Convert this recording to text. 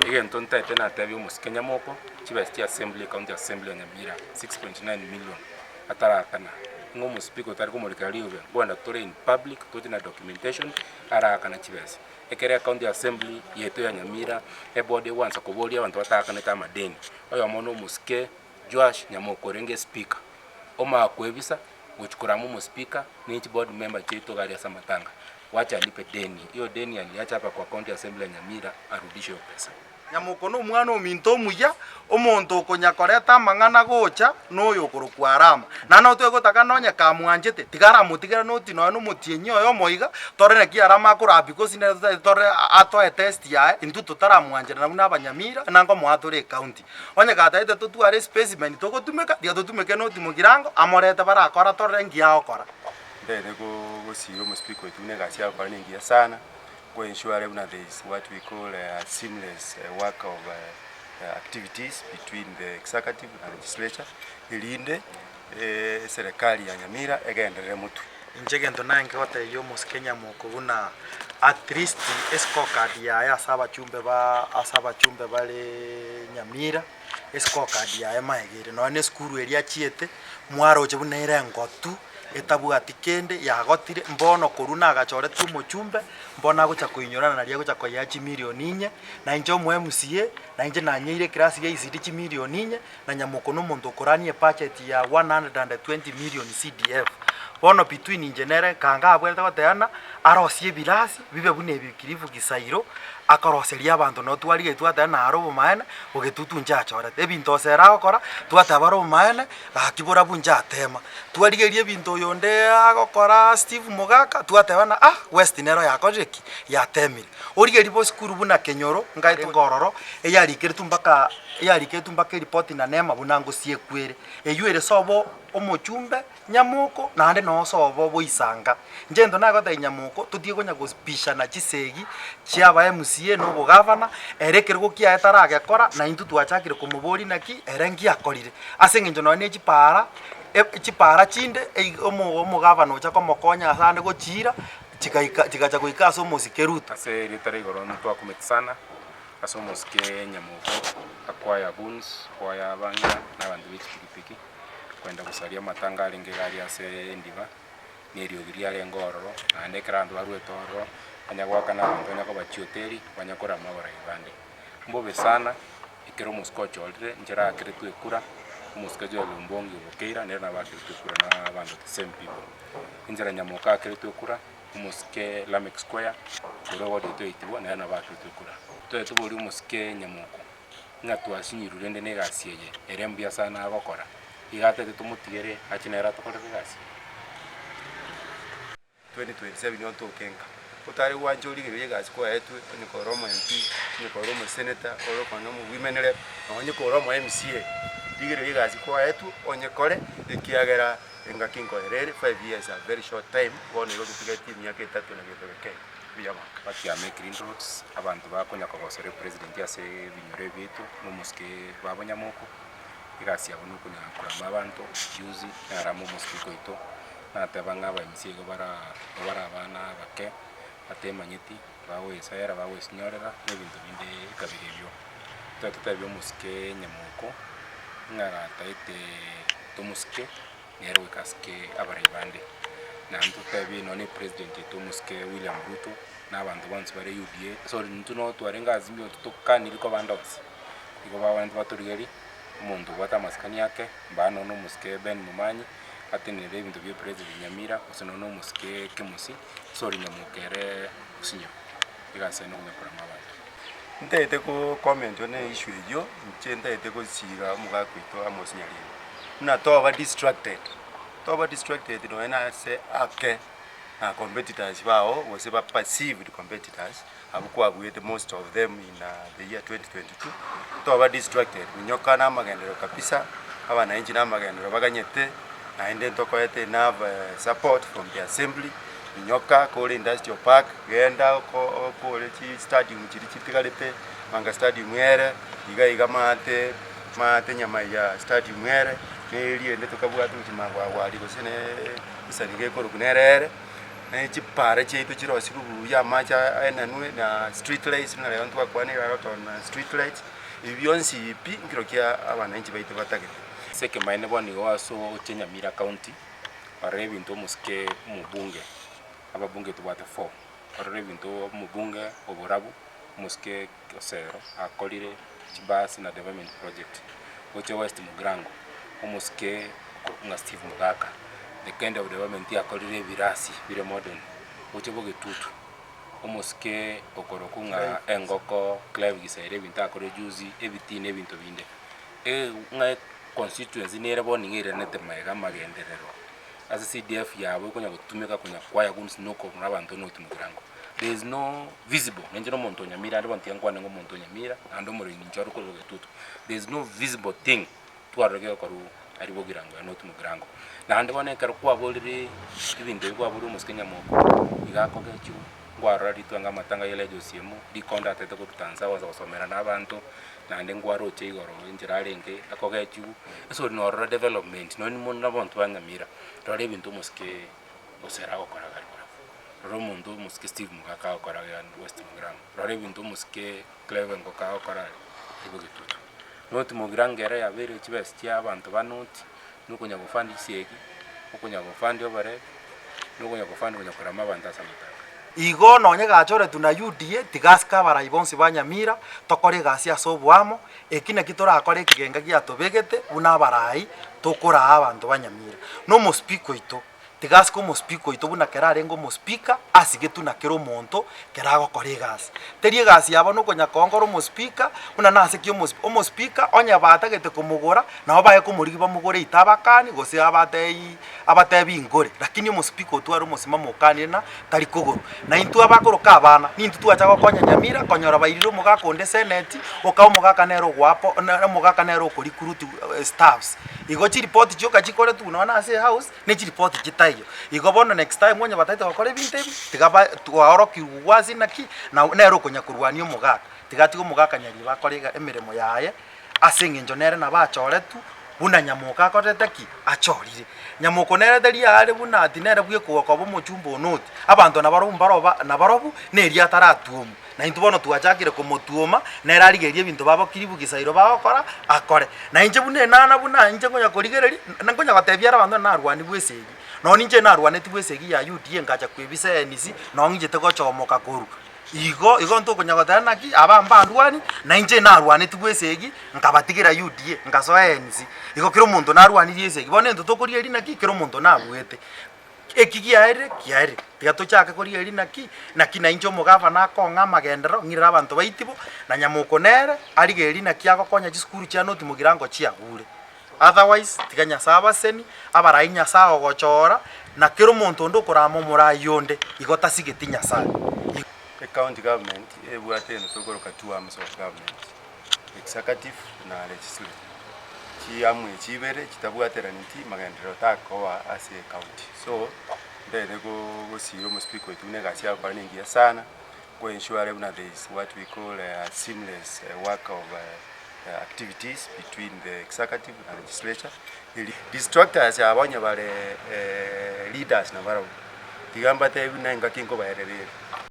Egento ntaete natebie omosike Nyamoko, chibesa chia assembly ecounty assembly ya Nyamira 6.9 million atarakana, ng'a omospeaker otari komorikera riube, nkoenda tore in public toche na documentation arakana chibesa. Ekero ecounty assembly yaito ya Nyamira, eboard egwansa koboria abanto bataakanete amadeni, oyomo na omosike Joash Nyamoko orenge espeaker, omanya koebisa gochia korama omospeaker ne chiboard member chiaito iga aria ase amatanga, wacha alipe deni, hiyo deni aliacha hapa kwa county assembly ya Nyamira arudishe hiyo pesa. Nyamoko nomwana ominto omuya, omonto okonya koreta amang'ana gocha noyo okorokwa Arama. Naende nabo twegotaka nonye kamwanchete, tiga aramotigere noti nonya nomotienyi oyomo iga, tore naki Arama akorabia gose nere totagete tore atoe test yaye, intwe totaramwancherana buna abanyamira, na nkomoa tore ecounty. Onye gatagete totware especimen togotumeka, tiga totumeke noti mogirango, amorete barakora torore nki agokora. Ntagete gosiira omospeaker oito buna egasi agokora nengiya sana. Go ensure buna there is what we call a seamless work of activities between the executive na legislature erinde eserekari ya Nyamira egenderere motwe. Inche egento naye gotebia omosike Nyamoko buna at least escorecard yaye ase abachumbe ba ase abachumbe bare Nyamira, escorecard yaye maega ere nonye na esukuru eria achiete, mwaroche buna ere engotu. etabwati kende, yagotire, mbono korwa nagachoretwe omochumbe, mbono agocha koinyorana naria agocha koyea chimilioni inye, na inche omo MCA, na inche nanyeire eclass ya ECD chimilioni inye, na nyamoko na omonto okorania ebudget ya 120 million CDF. Bono between inche nere kanga abwenerete goteba ng'a arosie ebirasi bibe buna ebi Kilifi Gisairo, akoroseria abanto nabo twarigetie twateba naro obomaene, bogetutu inche achorete. Ebinto ase ere agokora, twateba bare obomaene. Gaki borabu inche atema. Twarigereria ebinto oyonde agokora Steve Mogaka, twateba ng'a ah West nero yakorire ki? Yatemire. Origererie bosukuru buna Kenyoro, nkaete ororo, eyarikeretwe mpaka eyarikeretwe mpaka eripoti na nema buna ngosiekwa ere. Eywo ere sobo omochumbe Nyamoko naende noo sobo boisanga. Inche egento nagotebia Nyamoko, totige konya gopishana chisegi chia aba MCA na obogavana, ere ekerogo kiaye taragekora, na intwe twachakire komoboria naki ere nki akorire. Ase eng'encho nonye ne chipaara, chipaara chinde ei omo omogavana ocha komokonya ase ande gochiira, chigaika chigacha goika ase omosike Ruto. Ase erieta ria igoro ntwakumeti sana ase omosike Nyamoko, akwaya goons, akwaya abang'ina na abanto be chipikipiki. Kwenda gosaria amatanga arenge iga aria ase endiba, na eriogi riarenge ororo, naende ekero abanto baruete ororo, banya goakana abanto banya koba chihoteli, banya korama abarai bande. Mbobe sana, ekero omosike ochorire, inche rakeretwe ekura, omosike Joel Ombongi Obokeira nere nabo akeretwe ekura na abanto the same people. Enchera Nyamoka akeretwe ekura, omosike Lameck Square, korwa eward yaito ya Itibo, nere nabo akeretwe ekura. Toye toborie omosike Nyamoko. ng'a twasinyirwe rende negasi eye ere mbuya sana agokora, iga atete tomotigere ache nere atokorere egasi eye. 2027 nigo ntoke nka. Otare gwancha origererie egasi kwaetwe, onye kore omo MP, onye kore omo senator, ore konya omo women rep, nonye kore omo MCA, rigereria egasi kwaetwe onyekore ekiagera engaki nkoera ere, five years a very short time, bono igo totigaretie emiaka etato na gento geke igo. Mbuya mono. Batiame clean roads, abanto bakonya kogosera epresident ase ebinyoro ebiaito na omosike babo Nyamoko, egasi yabo nokonya korama abanto, juzi narama omosike oito, nateba ng'a aba MCA igo bara bare abana abake, batemanyeti, bagoesaera bagoesinyorera, na ebinto binde ekabira ebio. Totagete totebie omosike Nyamoko, ng'a gataete tomosike. nere goika asike abarai bande. Naende totebie nonya na epresident oito omosike William Ruto, na abanto bonsi bare UDA, sorry intwe no twarenge Azimio totokaniri koba ande onsi, igo babanto batorigerie, omonto obwate amasikani ake, mbaa nonya na omosike Ben Momanyi, atenenere ebinto bia epresident Nyamira, gose nonya na omosike Kemosi, sorry Nyamoka ere osinyo, egasi yaye nokonya korama abanto. Ntagete ko comment one issue eyio, inche ntagete gosiira omogaka oito Amos Nyaringo, buna toba distracted, toba distracted nonye na ase ake na competitors bao gose ba perceived competitors, abwo kwabuete most of them in the year 2022, toba distracted, minyoka na amagenderero kabisa, abananchi na amagenderero baganyete, naende ntokoete enough support from the assembly. Minyoka kore industrial park, genda oko okore chistadium chiria chitigarete, Manga stadium ere, iga iga maate maate Nyamaiya stadium ere, na eria ende tokabwate gochia Magwagwa aria gose ne esani gekorokwa nere ere. Ne chipara chiaito chirosiwe buya, amache aenanwe na street lights buna rero ntwakwanire iga totore street lights, ebi bionsi pi nkero kia abananchi baito batagete. Ase ekemanyererio bono igo ase oche Nyamira County, orore ebinto omosike omobunge, ababunge tobwate four, orore ebinto omobunge oborabu, omosike Osero akorire chibasi na development project, gochia West Mugirango, omosike ng'a Steve Mogaka, the kind of development akorire ebirasi bire modern, gochia Bogetutu, omosike okorokwa ng'a Engoko Clive Gisaira ebinto akorire juzi, ebitii na ebinto binde. Ng'a econstituency nere bono nigo eiranete magega amagenderero ase CDF yabo ekonya gotumeka konya kwaya goons na okomura abanto North Mugirango. There is no visible, ninche na omonto o Nyamira ande bono tiga nkwane ng'a omonto o Nyamira naende omoremi inche ore korwa Bogetutu. There is no visible thing twarora gegokorwa aria Bogirango yaani North Mugirango. Naende bono ekero kwaborire ebinto ebi kwaborire omosike nyamoko, iga akogechiwa, nkwarora ritwanga amatanga ya Elijah Osiemo, rikondo atete koruta nse agocha gosomera na abanto, naende nkwaroche igoro enchera arenge akogechiwa, ase oria norora development nonye mono abanto ba Nyamira, rora ebinto omosike Osero agokora gari barabwo. Rora omonto omosike Steve Mogaka agokora iga West Mugirango, rora ebinto omosike Clever Ngoka agokora aria Bogetutu. North Mugirango ere yabeire chibesa chia abanto ba North, na okonya gofund chisegi, okonya gofund oboreri, na okonya gofund konya korama abanto ase amatanga. Igo nonye gachoretwe na UDA, tiga asike abarai bonsi ba Nyamira, tokore egasi ase oboamo, eki naki torakore ekigenga giatobegete buna abarai, tokoraa abanto ba Nyamira. Na omospeaker oito, Tiga asike omospeaker oito buna kera arenge omospeaker, asigetwe na kera omonto kera agokora egasi. Teri egasi yabo nokonya koongora omospeaker, buna nase ki omos omospeaker onye batagete komogora, nabo baye komorigia bamogore ite abakani gose abatei abatebi nkore, lakini omospeaker otware omosimamo okanire na tari kogorwa. Na intwe abakoroka abana, nintwe twacha gokonya Nyamira konyora bairire omogaka onde seneti, oka omogaka nere ogoapo omogaka nere okorecruit staffs. Igo chiripoti chioka chikoretwe nonya na ase ehouse, ne chiripoti chitaiyo. Igo bono next time onye batagete gokora ebinto ebi, tiga ba twaorokigwe gwase naki, na nere okonya korwania omogaka. Tiga atige omogaka nyariba akore iga emeremo yaye, ase eng'encho nere nabo achoretwe, buna nyamoka akorete ki? Achorire. Nyamoko nere tari are buna ati nere bweka okoba omochumba one oti, abanto nabarobwo mbaroba nabarobwo, na erio ataratuomwa. Na intwe bono twachakire komotuoma, nere arigererie ebinto babokiri bugisairo bagokora, akore. Na inche buna enana buna inche nkonya korigereria, na nkonya gotebia are abanto narwanigwe esegi. Nonya ninche narwanetigwe esegi ya UDA nkacha koebisa ANC, nonye ng'ichete gochomoka korwa. Igo igo ntokonya goteba naki, aba mbandwani, na inche narwanetigwe esegi, nkabatigera UDA, nkasoa ANC. Igo kera omonto narwanirie esegi. Bono egento tokorigereria naki, kera omonto nabuete. Eki giaerire, kiaerire. Tiga tochake korigereria naki, naki nainche omogavana akong'a amagenderero, ng'irere abanto baitibo, na nyamoko nere, arigererie naki agokonya chisukuru chia North Mugirango chiagure. Otherwise, tiga Nyasae abaseni, abarai Nyasae ogochora, na kera omonto onde okorama omorai onde, igo tasigeti Nyasae. Ecounty government ebwate egento tokoroka two arms of government, executive na legislative. Chiamu echi ibere chitabwateraneti magenderero takoba ase ecounty. So, ntagete go gosira omospeaker oito buna egasi agokora na engiya sana, ko ensure buna there is what we call a seamless work of activities between the executive na legislature. Eri distractors aba onye bare leaders nabarabwo, tiga mbatebi buna engaki nkobaerera ere.